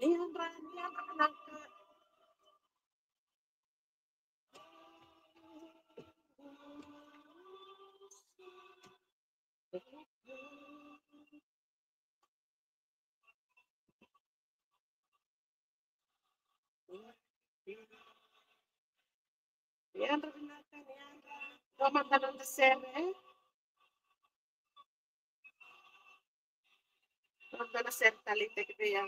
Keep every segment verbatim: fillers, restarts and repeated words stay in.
Ni yadra, ni yadra vinaka. Ni yadra vinaka, ni yadra. Dua mada na noda sere. Dua mada na sere tale i tekivu ya.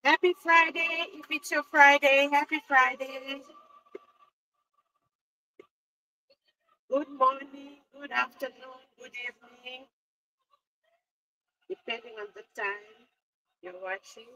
Happy Friday. If it's your Friday, happy Friday. Good morning, good afternoon, good evening, depending on the time you're watching.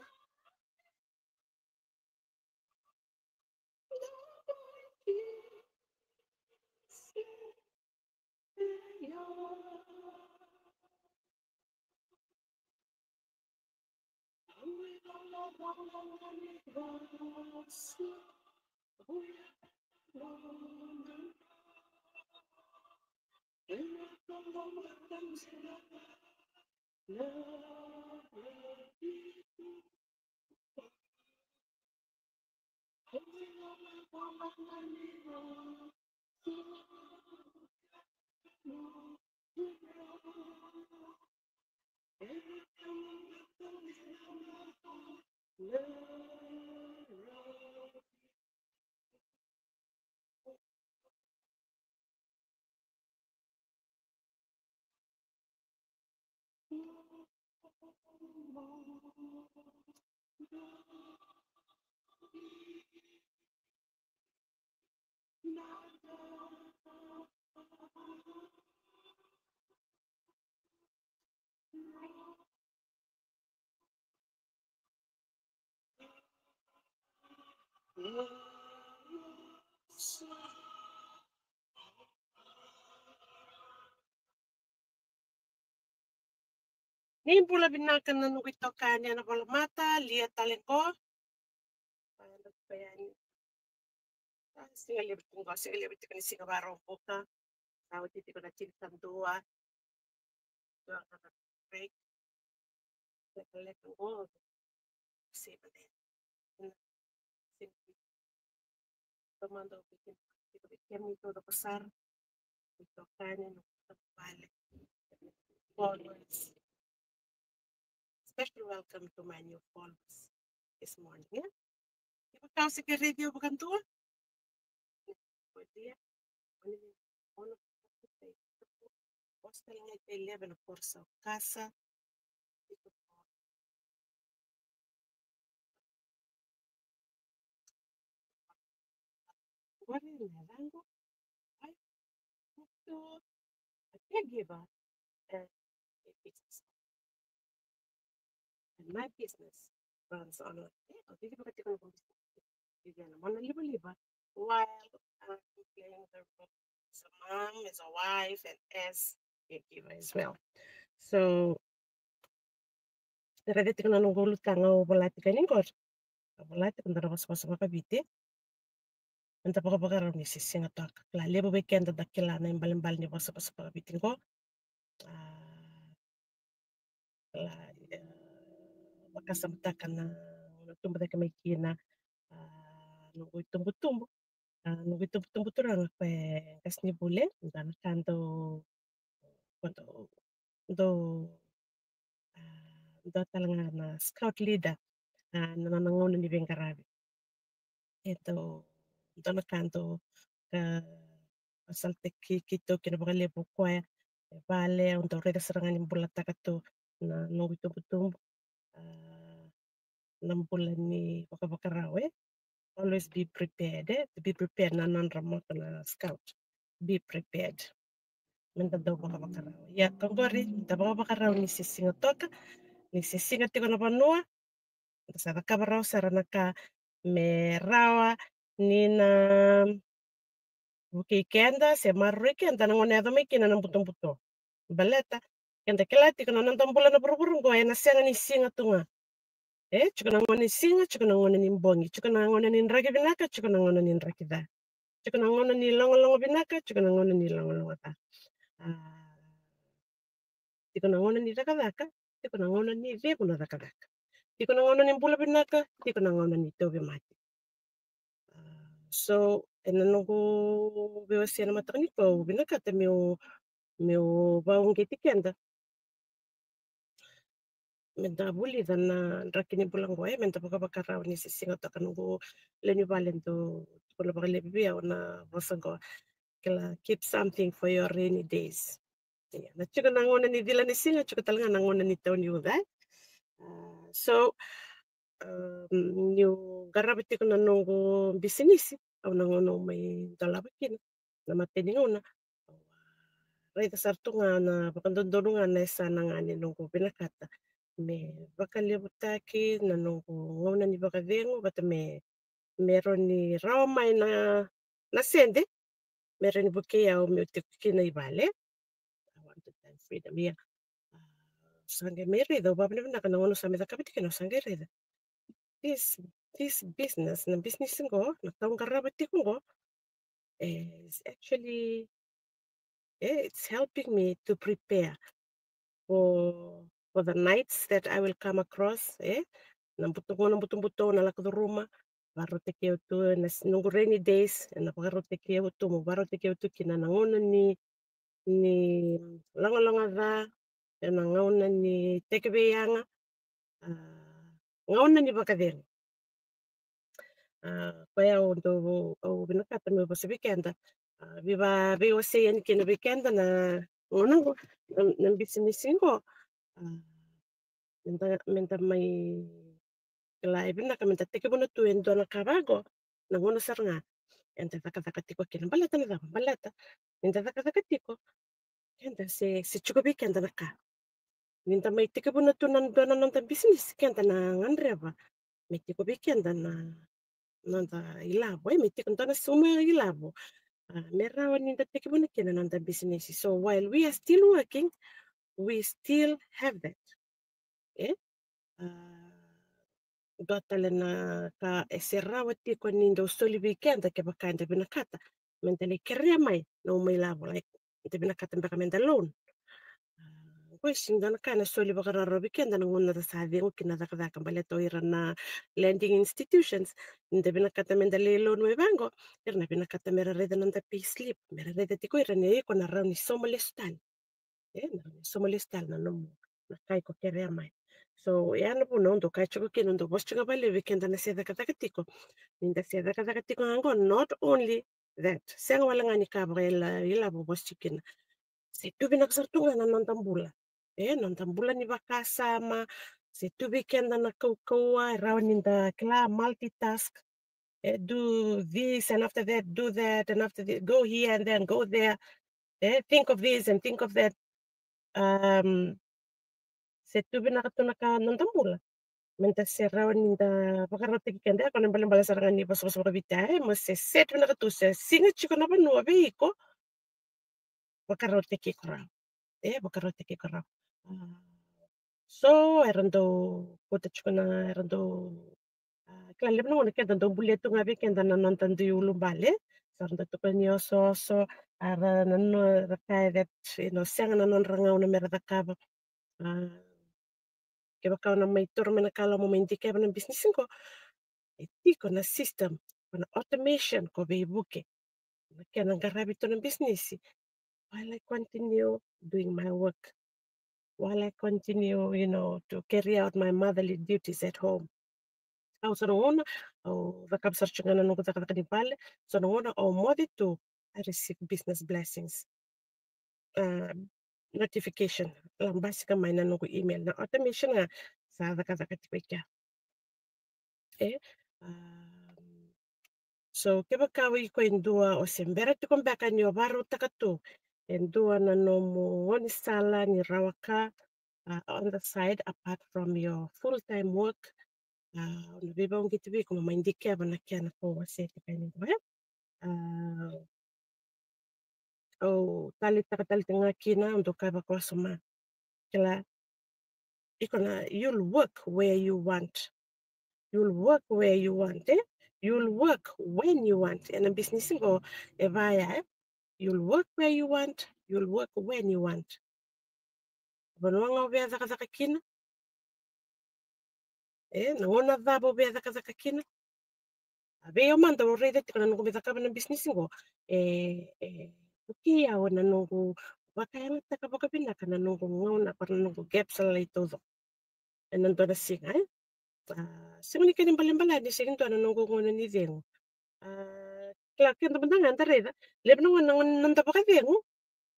Ni bula vinaka na noqu itokani ena volamata, Lia tale qo. A, siga levu tiko qo, siga levu tiko ni siga Vakaraubuka. Sa oti tiko na tinikadua. Dua ga na break. Lekaleka qo. Save that. Save. Taumada au vei kemuni, vei kemuni taucoko sara. Itokani, na vale. Followers. Special welcome to my new followers this morning, eh? Kevaka o se qai raici au vakadua, bom dia. Bom dia. Bom dia. Bom dia. Bom dia. Bom dia. Bom dia. Bom dia. Qori na yacaqu. Ai, to a caregiver and a business. And my business runs online. E, au tiki vaka tiko na business. Tiki na mona livaliva while I'm playing the role as a mom, as a wife, and as a caregiver as well. So, raica tiko na noqu ulutaga au vola tiko ni qori. Au vola tiko na vosavosa vakaviti. me da vakavakarau ni se siga toka. Kila levu vei keda da kila na ibalebale ni vosavosa vakaviti qo. A, kila, e, vakasamataka na gauna tubu cake mai kina, a, noqu itubutubu. A, noqu itubutubu turaga ko e qasenivuli, dua na ka dau, ko dau, dau, a, dua tale ga na scout leader, a, na nona gauna ni veiqaravi. E dau, dua na ka dau, ka, vasalataki keitou kina vakalevu o koya. E vale, au dau raica sara ga ni bulataka tu na noqu itubutubu. A, na bula ni vakavakarau, e. Always be prepared, e. To be prepared na nodra moto na scout. Be prepared. Me da dau vakavakarau. Ia, ka qori, da vakavakarau ni se siga toka, ni se siga tiko na vanua, da sa cakava rawa sara na ka me rawa ni na vukei keda se maroroi keda na gauna e yaco mai kina na butobuto. Baleta keda kila tiko na noda bula na vuravura oqo ena sega ni siga tu ga. E, tiko na gauna ni siga, tiko na gauna ni bogi, tiko na gauna ni draki vinaka, tiko na gauna ni draki ca. Tiko na gauna ni logologo vinaka, tiko na gauna ni logologo ca. A, tiko na gauna ni cakacaka, tiko na gauna ni cegu na cakacaka. Tiko na gauna ni bula vinaka, tiko na gauna ni tauvimate. A, so, ena noqu veiwasei ena mataka nikua, au vinakata meu, meu vauqeti keda me da vulica na draki ni bula qo, e, me da vakavakarau ni se siga toka. Noqu lewe ni vale dau tukuna vakalevu vei au na vosa qo, kila, keep something for your rainy days. Ia, na tiko na gauna ni cila ni siga, tiko tale ga na gauna ni tau ni uca, e. A, so, um, niu qarava tiko na noqu bisinisi, au na gauna au mai dolava kina na matai ni gauna, au a raica sara tu ga na vakadodonu ga na yasana ga ni noqu vinakata me vakalevutaki na noqu gauna ni vakacegu vata me, me rawa ni rawa mai na, na sede me rawa ni vukei au meu tiko kina i vale. I want the time freedom, ia. A, sa qai mai raica, au vakavinavinaka na gauna sa mai cakava tiko kina, au sa qai raica this, this business, na business qo, na ka au qarava tiko qo, e, is actually, e, it's helping me to prepare for, for the nights that I will come across, e, na buto, gauna butobuto na lako curuma, vakarautaki au tu, na s-, noqu rainy days, ena vakarautaki au tu, mo vakarautaki au tu kina na gauna ni, ni logologo ca, ena gauna ni tekiveiyaga, a, gauna ni vakacegu. A, koya au dau, au vinakata meu vosa vei keda. A, veiva, veiwasei yani kina vei keda na gauna qo, na, na bisinisi qo. A, me da, me da mai kila e vinaka me da tekivuna tu e dua na ka vaqo, na gauna sara ga eda cakacaka tiko kina. Baleta na cava? Baleta ni da cakacaka tiko, keda se, se tiko vei keda na ka. Ni da mai tekivuna tu na dua na noda bisinisi, keda na gadreva me tiko vei keda na noda ilavo, e, me tiko dua na suma ilavo, a, me rawa ni da tekivuna kina na noda bisinisi. So while we are still working, we still have that. E? A, dua tale na ka e se rawa tiko ni dau soli vei keda kevaka eda vinakata me da lai kerea mai na uma ilavo, like, eda vinakata beka me da loan. A, qo e sega ni dua na ka ena soli vakararawa vei keda na gauna da sa cegu kina cakacaka, baleta o ira na lending institutions, ni da vinakata me da lai loan mai vaqo, ira na vinakata me ra raica na noda payslip, me ra raica tiko ira ni iko na rawa ni sauma lesu tale. E, na rawa ni sauma lesu tale na nomu, na ka iko kerea mai. So ya na vuna au dau kaya tiko kina, au dau vosa tiko ga vakalevu vei keda na se cakacaka tiko. Ni da se cakacaka tiko ga qo, not only that, sega wale ga ni ka vakaila, ilavo vosa tiko kina. Se tu vinaka sara tu ga na noda bula. E, noda bula ni vakasama, se tu vei keda na kaukauwa e rawa ni da kila multitask. E, do this, and after that do that, and after this, go here and then go there. E, think of this and think of that. Um, se tu vinaka tu na ka noda bula, me da se rawa ni da vakarautaki keda, e, ko na ibalebale sara ga ni vosavosa vakaviti, e, mo se set vinaka tu, se siga tiko na vanua vei iko, vakarautaki iko rawa. E, vakarautaki iko rawa. A, so era dau kauta tiko na, era dau, a, Kila levu na gauna keda dau bulia tu ga vei keda na noda dui ulubale. Sa ra dau tukuni ni osooso, a ra na nodra kaya that, you know, sega na nodra gauna me ra cakava. A, kevaka o na mai toro mai na ka loma mai dikeva na bisinisi qo, e tiko na system, ko na automation ko veivuke. Na kena qaravi tu na bisinisi. While I continue doing my work. While I continue, you know, to carry out my motherly duties at home. Au sa na gauna, au cakava sara tu ga na noqu cakacaka ni vale, sa na gauna au moce tu, I receive business blessings. A, notification, la basika mai na noqu email, na automation ga sa cakacaka tiko i kea. E, a, so kevaka o iko e dua o se bera tiko beka ni o varautaka tu e dua na nomu gaunisala ni rawa ka, a, on the side apart from your full time work, a, o na veivauqiti vei iko mo mai dikeva na kena ka o wasea tiko yani qo, e? A, au taleitaka tale tiko ga kina, au dau kaya vakaoso ma, kila, iko na, you'll work where you want. You'll work where you want, e? You'll work when you want. Ena business qo e vaya, e? You'll work where you want, you'll work when you want. Vanua ga o via cakacaka kina, e, na gauna cava o via cakacaka kina. A, vei au mada au raica tiko na noqu mai cakava na bisinisi qo, e, e vukei au na noqu vakayagataka vakavinaka na noqu gauna, ko na noqu gap sa lalai taucoko ena dua na siga, e? A, sega ni kena ibalebale ni sega ni dua na noqu gauna ni cegu. A, kila, keda mada ga da raica, levu na gauna na noda vakacegu,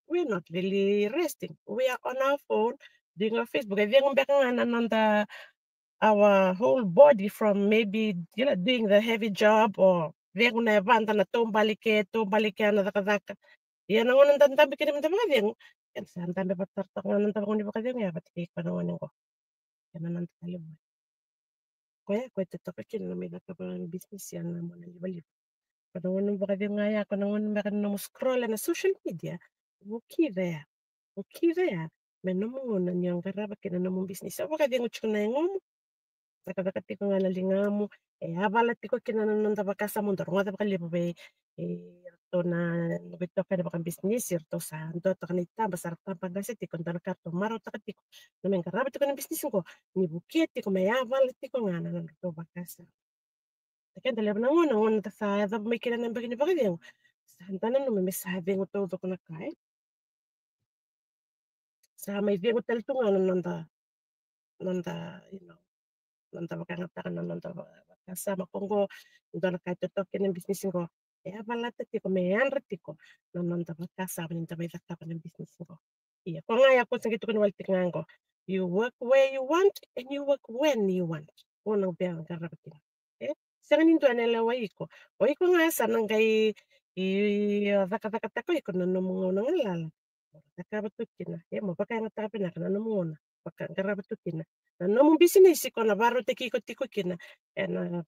we are not really resting. We are on our phone, doing our Facebook. E cegu beka ga na noda, our whole body from maybe, you know, doing the heavy job, or cegu na yavada, na taubale ke, taubale ke na cakacaka. Ia na gauna da dabe kina meda vakacegu, eda sa dabe vata sara toka ga na noda vagau ni vakacegu ya vata kei koya na gone qo. Kei na noda talevoni. Koya, koya e totoka kina na mai cakava na bisinisi ya na mona livaliva. Ko na gauna vakacegu ga ya, ko na gauna beka ni nomu scroll ena social media. Vukica ya. Vukica ya me nomu gauna ni o qarava kina na nomu bisinisi. O vakacegu tiko na yagomu, cakacaka tiko ga na ligamu, e yavala tiko kina na noda vakasama. Da rogoca vakalevu vei, e, iratou na, na veitokani vakabisinisi, iratou sa dua toka na itaba, sa ra taba qase tiko, dua na ka ratou marautaka tiko na me qarava tiko na bisinisi qo, ni vukea tiko me yavala tiko ga na nodratou vakasama. Na keda levu na gauna, gauna da sa yacova mai kina na yabaki ni vakacegu, sa da nanuma me sa cegu taucoko na ka, e? Sa mai cegu tale tu ga na noda, noda, you know, noda vakayagataka na noda va-, vakasama. Ko qo, dua na ka e totoka kina na bisinisi qo, e yavalata tiko me yadra tiko na noda vakasama ni da mai cakava na bisinisi qo. Ia, ko ga ya ko sa qai tukuna wale tiko ga qo. You work where you want and you work when you want. Ko na via qarava kina. E? Sega ni dua na lewa iko. O iko ga sa na qai, i, i, cakacakataka iko na nomu gauna galala. Mo cakava tu kina. E, mo vakayagataka vinaka na nomu gauna. Vakaqarava tu kina na nomu bisinisi ko na varautaki iko tiko kina ena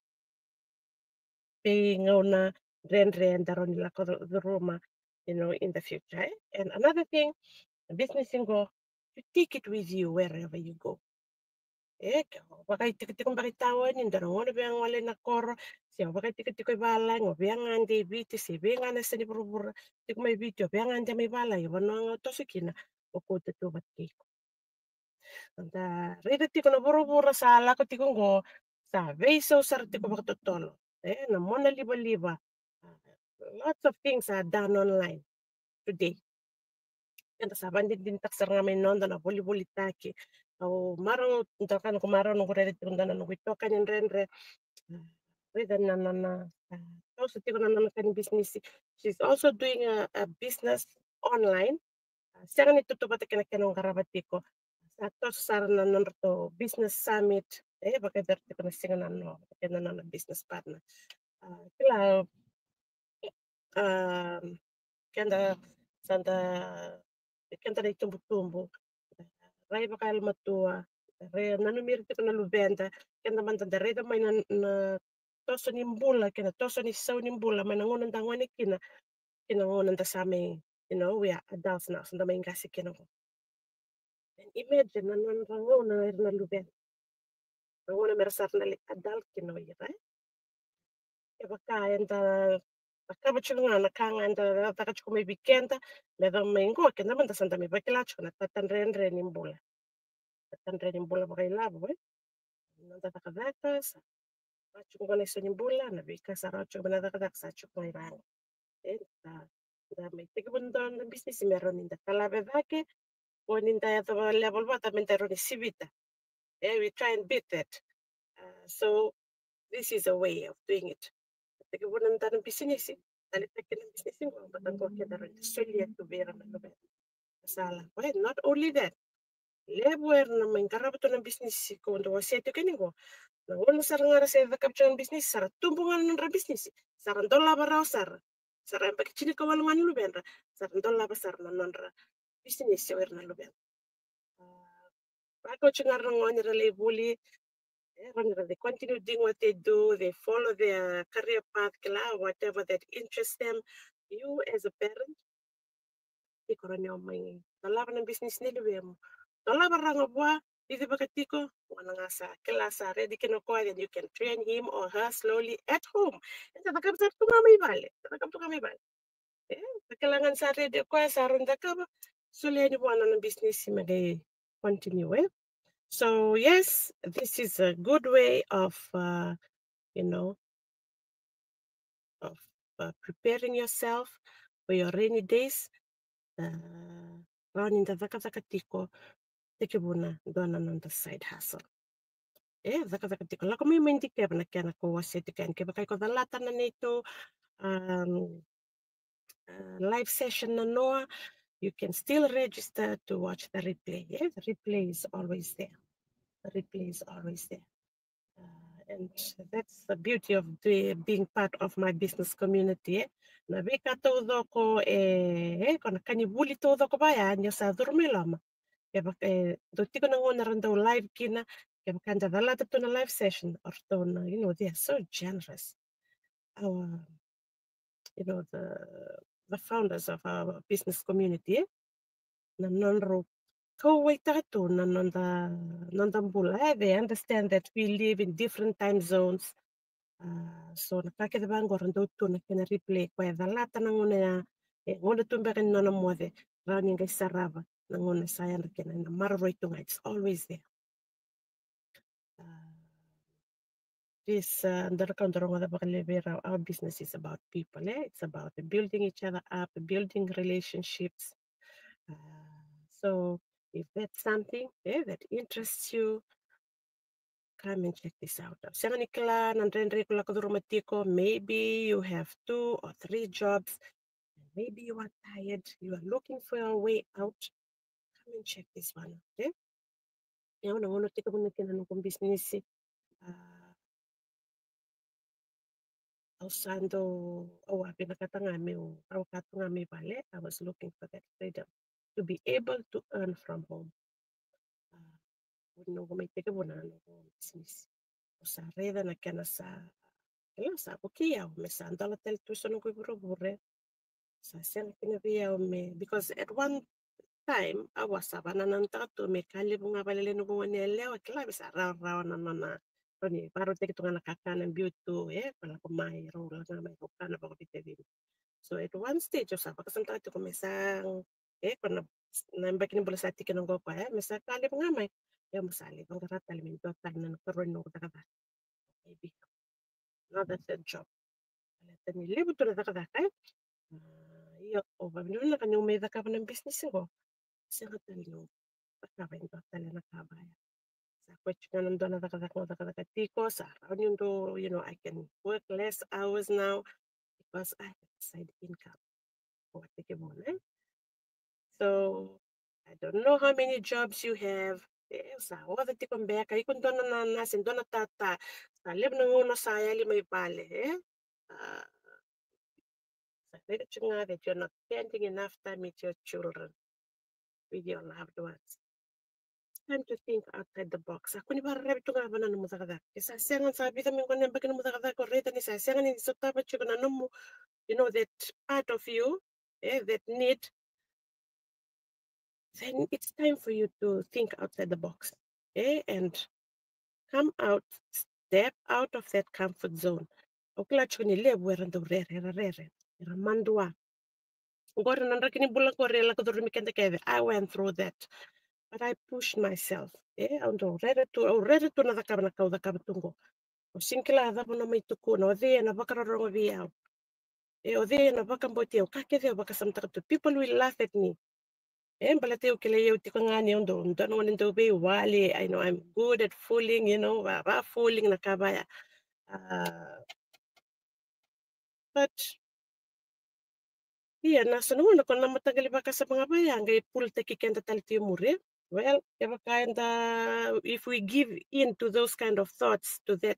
veigauna dredre eda rawa ni lako cu-, curuma, you know, in the future, e? And another thing, business qo, you take it with you wherever you go. E, ke o vakaitikotiko beka i taoni, dua na gauna via gole na koro, se o vakaitikotiko i valagi, o via gade i Viti, se vei ga na yasa ni vuravura, tiko mai Viti, o via gade mai valagi, vanua ga o toso kina, o kauta tu vata kei iko. Da raica tiko na vuravura sa lako tiko qo, sa veisau sara tiko vakatotolo. E, na mona livaliva. Lots of things are done online today. Keda sa vakadinadinataka sara ga mai noda na volivolitaki. Au marau, dua ka noqu marau noqu raica tiko dua na noqu itokani dredre. Raica na, na, na, a, toso tiko na nona ka ni bisinisi. She's also doing a, a business online. A, sega ni tautauvata kei na kena qarava tiko. Sa toso sara na nodratou business summit. E, vakaitavi tiko na siga na no, kena nona business partner. A, kila, a, keda sa da, keda na itubutubu, rai vakayalomatua, rai nanumi ira tiko na luveda, keda mada da raica mai na, na toso ni bula, kei na toso ni sau ni bula, mai na gauna da gone kina, kei na gauna da sa mai, you know, we are adults now, sa da mai qase kina qo. And imagine na nodra gauna ira na luveda. Na gauna mera sa na lai adult kina o ira, e? kevaka eda cakava tiko ga na ka ga eda cakacaka tiko mai vei keda, me yacova mai qo keda mada sa da mai vakila tiko na tatadredre ni bula. Tatadredre ni bula vakailavo, e? Noda cakacaka sa rawa tiko qo na iso ni bula, na veika sa rawa tiko mai na cakacaka sa tiko mai vaqo. E, da, da mai tekivuna dua na bisinisi me rawa ni da kalavi cake, o ni da yaco level vata me da rawa ni sivita. E, we try and beat that. Uh, so this is a way of doing it. Tekivuna dua na bisinisi, taleitaki na bisinisi qo, baleta qo keda rawa ni da solia tu vei ira na luveda. Sala, well, not only that. Levu era na mai qarava tu na bisinisi ko da wasea tiko yani qo. Na gauna sara ga ra se cakava tiko na bisinisi, sa ra tubu ga na nodra bisinisi. Sa ra dolava rawa sara. Sa ra yabaki tinikawalu ga na luvedra. Sa ra dolava sara na nodra bisinisi o ira na luvedra. Ah, vakauci ga ra na gone ra lai vuli. E, ra ni ra, they continue doing what they do, they follow their career path, kila, whatever that interests them. You as a parent, iko rawa ni o mai dolava na bisinisi ni luvemu. Dolava rawa ga vua, cici vaka tiko, gauna ga sa kila sa ready kina o koya, then you can train him or her slowly at home. Eda cakava sara tu ga mai vale, eda cakava tu ga mai vale. E, sa kila ga ni sa ready o koya, sa rawa ni cakava, solia yani vua na nona bisinisi me qai continue, e? So yes, this is a good way of, uh, you know, of, uh, preparing yourself for your rainy days. Uh, rawa ni da cakacaka tiko, tekivuna dua na noda side hustle. E, cakacaka tiko. Lako mai, mai dikeva na kena, ko wasea tiko yani. Kevaka iko calata na neitou, um, uh, live session na noa, you can still register to watch the replay. E, the replay is always there. The replay is always there. Uh, and that's the beauty of the, being part of my business community, e. Na veika taucoko, e, e, ko na ka ni vuli taucoko vaya, ni o sa curu mai loma. Kevaka, e, dau tiko na gauna ra dau live kina, kevaka da calata tu na live session, o ratou na, you know, they are so generous. Our, you know, the, the founders of our business community, e? Na nodrau kauwaitaka tu na noda, noda bula, e? They understand that we live in different time zones. Ah, so na ka kece vaqo ra dau tu na kena replay, koya e calata na gauna ya, e gauna tu beka ni nona moce, rawa ni qai sarava na gauna sa yadra kina, na maroroi tu ga, it's always there. Ah, this, uh, dua na ka au dau rogoca vakalevu vei rau, our business is about people, e? It's about building each other up, building relationships. Uh, so if that's something, e, that interests you, come and check this out. Au sega ni kila na dredre ko lako curuma tiko, maybe you have two or three jobs, and maybe you are tired, you are looking for your way out. Come and check this one out, e? Ia, au na gauna au tekivuna kina noqu bisinisi, ah, au sa dau, au a vinakata ga meu, au a tu ga mai vale, I was looking for that freedom to be able to earn from home. Ah, noqu mai tekivuna na noqu bisinisi, au sa raica na kena sa, kila, sa vukei au me sa dola tale tu eso noqu ivurevure. Sa sega kina vei au me, because at one time au a sa vanananutaka tu me ka levu ga vakalailai noqu gone yalewa, kila, me sa rawarawa na nona, rawa ni vakarautaki tu ga na kakana, biu tu, e, ko lako mai, rau lako ga mai, rau kana vakavitavita. So at one stage au sa vakasamataka tiko me sa, e, ko na, na yabaki ni bula sa tiko kina qo, e, me sa ka levu ga mai, e, me sa lai vaqara tale me dua tale na ikarua ni noqu cakacaka. Maybe another third job. Baleta ni levu tu na cakacaka, e? Ah, ia, au vakavinavinaka niu mai cakava na bisinisi qo. Sega tale niu cakava e dua tale na ka vaya. Sa koya tiko ga na dua na cakacaka au cakacaka tiko, sa rawa niu dau, you know, I can work less hours now because I have a side income. Au a tekivuna, e? So I don't know how many jobs you have. E, sa oca tiko beka, iko dua na nana se dua na tata, sa levu na gauna sa yali mai vale, e? Ah, sa raica tiko ga that you're not spending enough time with your children, with your loved ones. It's time to think outside the box. Sa kua ni vakararavi tu ga vua na nomu cakacaka. Ke sa sega, sa vica mai qo na yabaki nomu cakacaka, o raica ni sa sega ni sotava tiko na nomu, you know, that part of you, e, that need, then it's time for you to think outside the box, e, and come out, step out of that comfort zone. Au kila tiko ni levu era dau rere, era rere, era madua. Oqori na draki ni bula qori e lako curumi keda kece. I went through that. But I pushed myself. E, au dau rere tu, au rere tu na cakava na ka au cakava tu qo. Au sega ni kila cava na mai tukuna, o cei ena vakarorogo vei au. E, o cei ena vakabauti au, ka kece au vakasamataka tu. People will laugh at me. E, baleta au kilai au tiko ga ni au dau, dau na gone dau veiwali. I know I'm good at fooling, you know, va, va fooling na ka vaya. Ah, but ia, na so na gauna ko na mataqali vakasama ga vaya qai pultaki keda tale tu i muri. Well, kevaka eda, if we give in to those kind of thoughts, to that,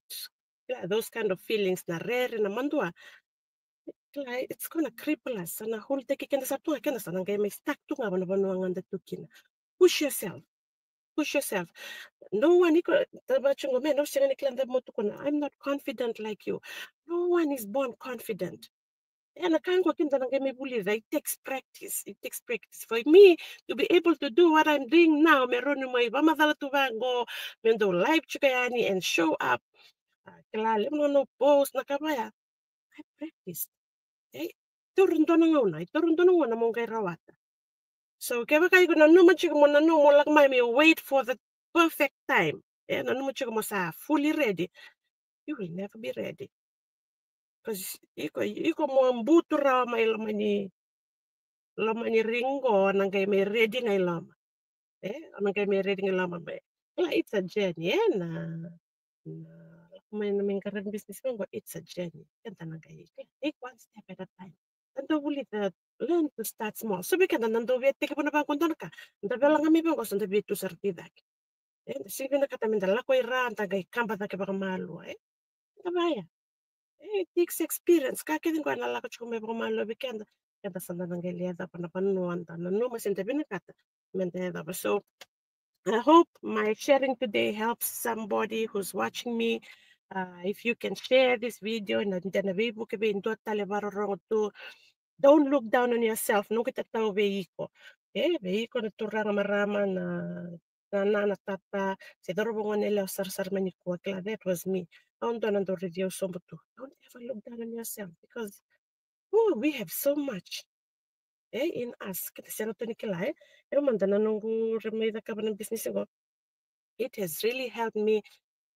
yeah, those kind of feelings, na rere, na madua, kila, it's gonna cripple us. Sa na hultaki keda sa tu ga, keda sa na qai mai stuck tu ga vana vanua ga da tu kina. Push yourself. Push yourself. No one, iko, tava tiko qo, me, no sega ni kila da mo tukuna, I'm not confident like you. No one is born confident. E, na ka qo keda na qai mai vulica, it takes practice. It takes practice. For me to be able to do what I'm doing now, me rawa niu mai vamacala tu vaqo, me dau live tiko yani and show up. Ah, kila, levu na nona post, na ka vaya. I practiced. E, taura dua na gauna, e, taura dua na gauna mo qai rawata. So kevaka iko nanuma tiko mo nanuma mo lako mai, me wait for the perfect time. E, nanuma tiko mo sa fully ready. You will never be ready. 'Cause iko, iko mo butu rawa mai loma ni, loma ni ring qo, na qai mai ready ga i loma. E, na qai mai ready ga i loma mai. Kila, it's a journey, e, na, na lako mai na mai qaravi business qo, it's a journey. Keda na qai take one step at a time. Eda vulica, learn to start small. So vei keda na dau via tekivu na vaqo dua na ka, da vela ga mai vaqo, so da via tu sara ki cake. E, da sega ni vinakata me da lako i ra, da qai kaba cake vakamalua, e. Da vaya. E, it takes experience. Ka kece qo ena lako tiko mai vakamalua vei keda. Keda sa da na qai lai yacova na vanua da nanuma se da vinakata me da yacova. So I hope my sharing today helps somebody who's watching me. Uh, if you can share this video, na, na veivuke vei dua tale varorogo tu. Don't look down on yourself. Noqu tatau vei iko. E, vei iko na turaga, marama, na nana, na tata, se cauravou, goneyalewa sarasara mai nikua, kila, that was me. Au dua na dau raici au sobu tu. Don't ever look down on yourself because, oh, we have so much, e, in us. Keda sega tu ni kila, e. Au mada na noqu rai mai cakava na business qo. It has really helped me.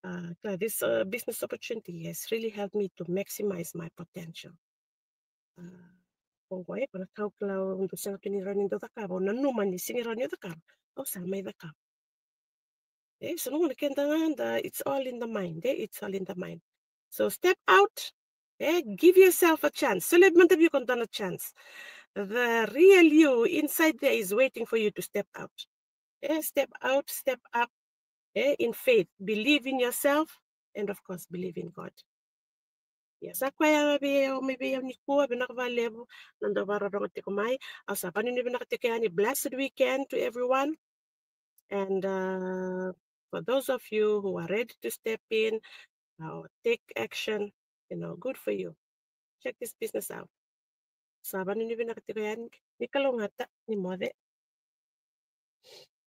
Uh, kila, this, uh, business opportunity has really helped me to maximize my potential. Uh, qo, e, ko na ka au kila au dau sega tu ni rawa ni dau cakava, au nanuma ni sega ni rawa ni cakava, au sa mai cakava. E, so na gauna keda ga da, it's all in the mind, e, it's all in the mind. So step out, e, give yourself a chance. Solia mada vei iko dua na chance. The real you inside there is waiting for you to step out. E, step out, step up, e, in faith. Believe in yourself and of course believe in God. Ia, sa koya vei au, mai vei au nikua, vinaka vakalevu na dau vakarorogo tiko mai. Au sa vakanuinui vinaka tiko yani. Blessed weekend to everyone. And, uh, for those of you who are ready to step in, uh, or take action, you know, good for you. Check this business out. Sa vakanuinui vinaka tiko yani. Ni kalougata, ni moce.